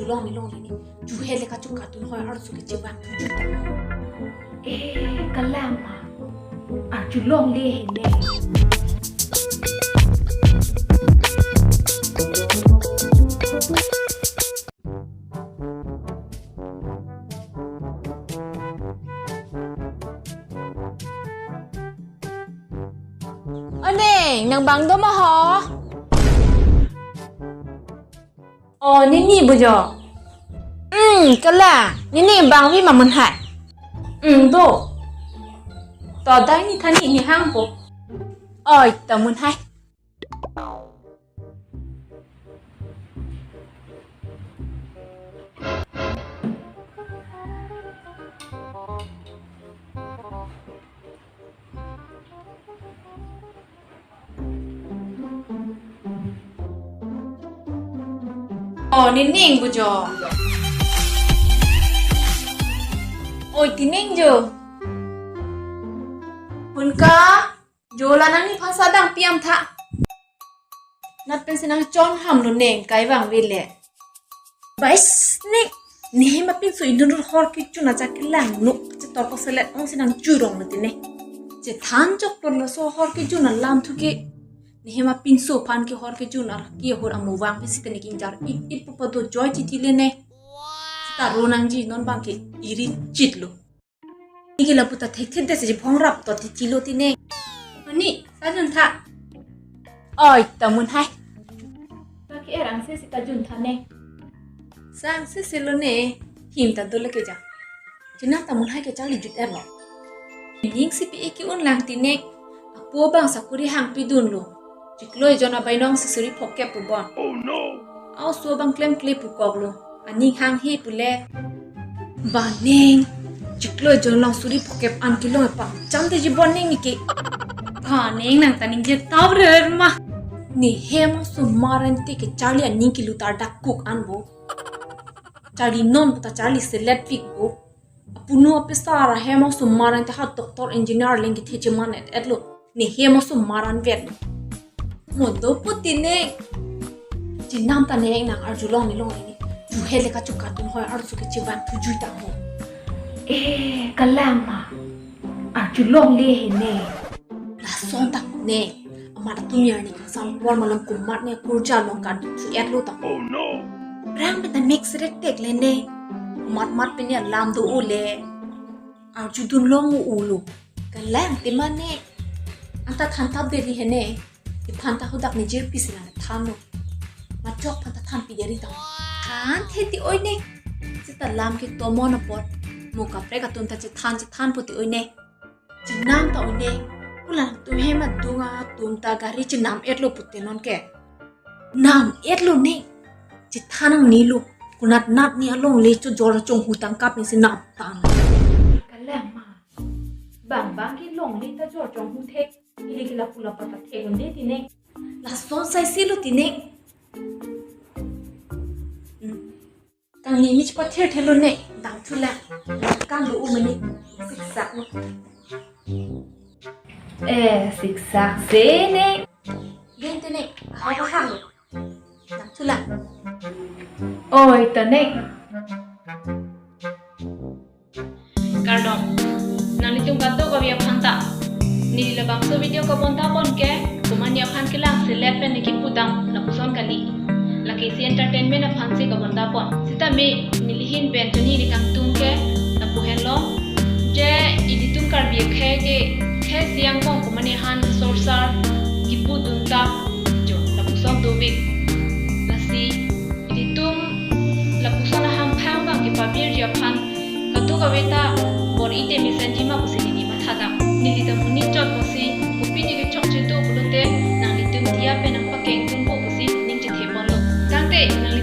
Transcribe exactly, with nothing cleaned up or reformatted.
Longle longle ne. Juhe le kachu katun hoi arsu ke chevang thuju ta. Eh, kalang ma. Arju longle he ne. O neng, nang bang do ma ho? O, nini bo jo. Hmm, kala, nini bang vi ma mun hai. Hmm, do. To dai ni thani ni hang ko. Oi, ta mun hai. O, nini bo jo. Oi, ti neng jo. Hun ka, jo la nangni phan sa dang piam tha. Nat pen si nang chon ham lo neng kai vang vele. Bais neng, ne hem apinso inut hor kejun aja kelang nu. Chetor ko selet ong si nang churong lo ti ne. Chethan chok ton lo so hor kejun alam thu ke. Ne hem apinso aphan ke hor kejun ar ke hor amu vang pe si te ne king jar it it pupa do joi titi le ne. Sita ro nangji non bang ke iri chit lo. Neke lapu ta thek thek de si phongrap to titi lo ti ne. Ani, sa jun tha. Oi, ta mun hai. Ta ke er angse si ta jun tha ne. Sa angse si lo ne. Him ta do le ke ja. Chinam ta mun hai ke charli jut er lo. Ning si pi iki un lang ti ne. Apo bang sakuri hang pi dun lo. Chiklo ejon abai nong si suri phokep pu bon. Oh no. Aoso bang klemkle pu kok lo. Aning hang he pu le. Ba neng. Chiklo ejon long suri phokep an kelong pang. Cham te ji bon neng neke. Ba neng nang ta ningje tau rer ma. Ne hem osomar ante ke charli aning kilu tar dak kuk an bo. Charli non pu ta charli selet pik bo. Apunu apisar ahem osomar ante ha doctor engineer leng kethe cheman et et lo. Ne hem osomar an vet. Mo do pu ti ne. Chinam ta ne nang arju longle longle ne. Juhe le kachu katun hoi arsu ke chevang thuju ta ho. Eh, kalang ma. Arju longle he ne. Lason ta ne. Amat atum yar ne kangsam kwar malom komat ne kurja long kan thu et lo ta. Oh no. Rang pen ta mix rek tek le ne. Mat mat pen ne alam do o le. Arju dun long u lo. Kalang te ma ne. Anta than tap deri he ne. Iphan ta hudak ne jirpi si nang than lo. Machok phan ta than pi deri ta. Than the ti oi ne. Sita lam ke tomon apot. Mo kaprek atum ta chethan chethan po ti oi ne. Chinam ta oi ne. Kulang tum hem adung atum ta gari chinam et lo pute non ke. Nam et lo ne. Chethan nang ni lo. Kunat nat ni along le cho jor chong hu tangkap ni si nam tang. Kalang ma. Bang bang ke longle ta jor chong hu thek. Ili ke lapu lapa ta thek un de ti ne. Lason sai si lo ti ne. Hmm. Kangni mi chepather thelo ne, dam thu la. Kang do u mene, siksak lo. Eh, siksak se ne. Gen te ne, ha ha ha lo. Dam thu la. Oi, ta ne. Kardom. Nanglitum kadokave aphan ta. Neli labangso video kabonta pon ke, komatne aphan kelang selet pen ne kipu dam lapuson kali. Lake isi entertainment aphan si kabonta pon. Sitame neli hin pen chini ni kangtung ke lapu henlo. Je ilitum Karbi akhei ke, khei siang kong komatne han sorsar kipu dun ta jo lapuson dovik. Lasi ilitum lapuson aham phang bang kepabirji aphan kadokave ta bor-i te mesenji ma pusi neli matha dam. Neli ta monit chot pusi, kopine kechokche do pulote nanglitum diya pen nangpakeng dun po pusi ning chethe ponlo. Tangte nangli